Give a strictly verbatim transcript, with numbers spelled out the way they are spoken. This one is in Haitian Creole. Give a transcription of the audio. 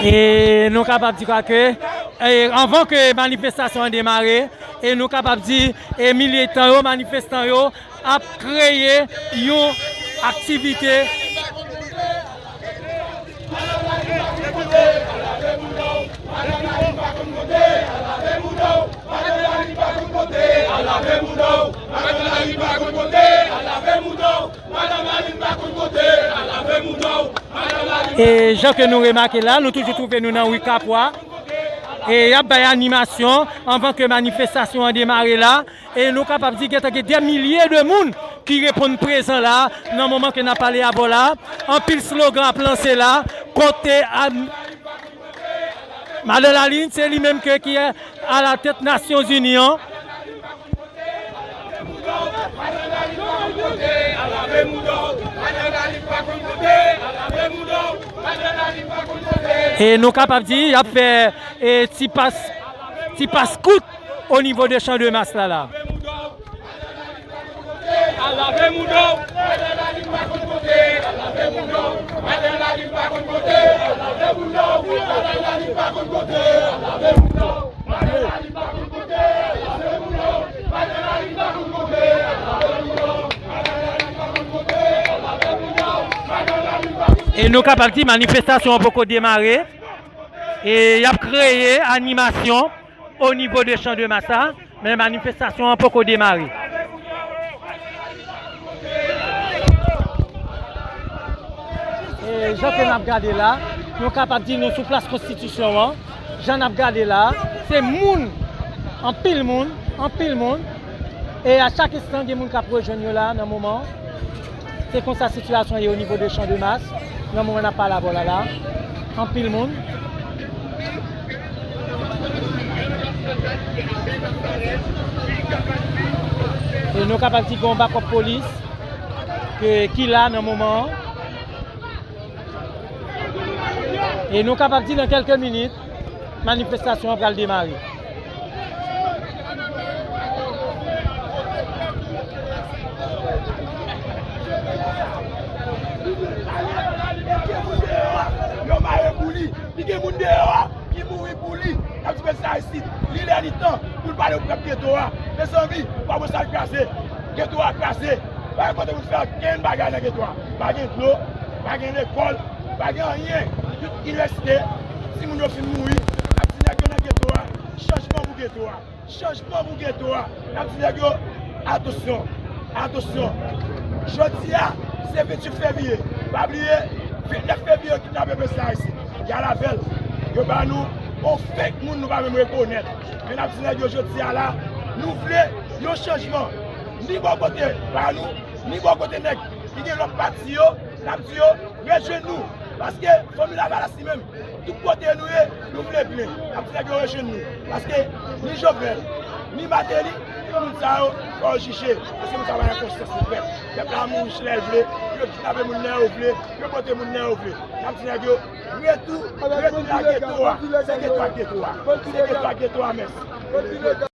E nou kapab di kwa ke, e, anvan ke manifestasyon an demare, e nou kapab di, e militan yo, manifestan yo ap kreye yon aktivite. E jan ke nou remake la, nou toujou twouve nou nan ri Kapwa. E y ap bay animasyon anvan ke manifestasyon an demare la. E nou kapab di gentan gen dè milye de moun ki reponn prezan la nan moman ke n ap pale avè w la. Anpil slogan ap lanse la. Kote a, Madan Lalin, se li menm ke ki a la tèt Nasyon Zini an. E nou kapab di y ap fè, e, ti pas, ti pas kout o nivo de chan de mas la la. E nou kapab di manifestasyon an poko demare. E y ap kreye animasyon o nivo de chan de mas la, men manifestasyon an poko demare. E jan ke n ap gade la, nou kapab di nou sou plas Konstitisyon an. Jan n ap gade la, se moun, anpil moun, anpil moun. E a chak enstan, gen moun k ap rejwenn yo la nan moman. Se konsa sitiyasyon ye o nivo de chan de mas, nan moman n ap pale avè w la la. Anpil moun. E nou kapab di gen yon bakòp polis ke, ki la nan moman an. E nou kapab di nan kèlke minit, manifestasyon an pral demare. Yo mare pou li, li gen moun deyò a ki mouri pou li. N ap di prezidan Aristide, li lè li tan pou l pale pou pèp geto a. Mezanmi, pa wè sa l kraze. Geto a kraze. Pa gen kote pou fè okenn bagay nan geto a. Pa gen dlo, pa gen lekòl, pa gen anyen. Tout inivèsite, tout timoun yo fin mouri. N ap di nèg yo nan geto a, chanjman pou geto a. Chanjman pou geto a. N ap di nèg yo, atansyon, atansyon. Jodi a, se venntuit fevriye. Pa bliye, vennèf fevriye yo kidnape prezidan Aristide. Y al avè l. Yo ba nou yon fake moun nou pa menm rekonèt. Men n ap di nèg yo jodi a la, nou vle yon chanjman. Ni bò kote pa nou, ni bò kote nèg ki gen lòt pati yo, n ap di yo, rejwenn nou. Paske fanmi Lavalas li menm, tout kote nou ye, nou vle byen. N ap di nèg yo rejwenn nou. Paske ni Jovenel, ni Martelly, tout moun sa yo, fò yo jije. Paske moun sa yo pa gen konsyans pou pèp. Pèp la mouri lè l vle, yo kidnape moun lè yo vle, yo pote moun lè yo vle. N ap di nèg yo, retou, retou nan geto a. Se geto a, geto a. Se geto a, geto a, mèsi.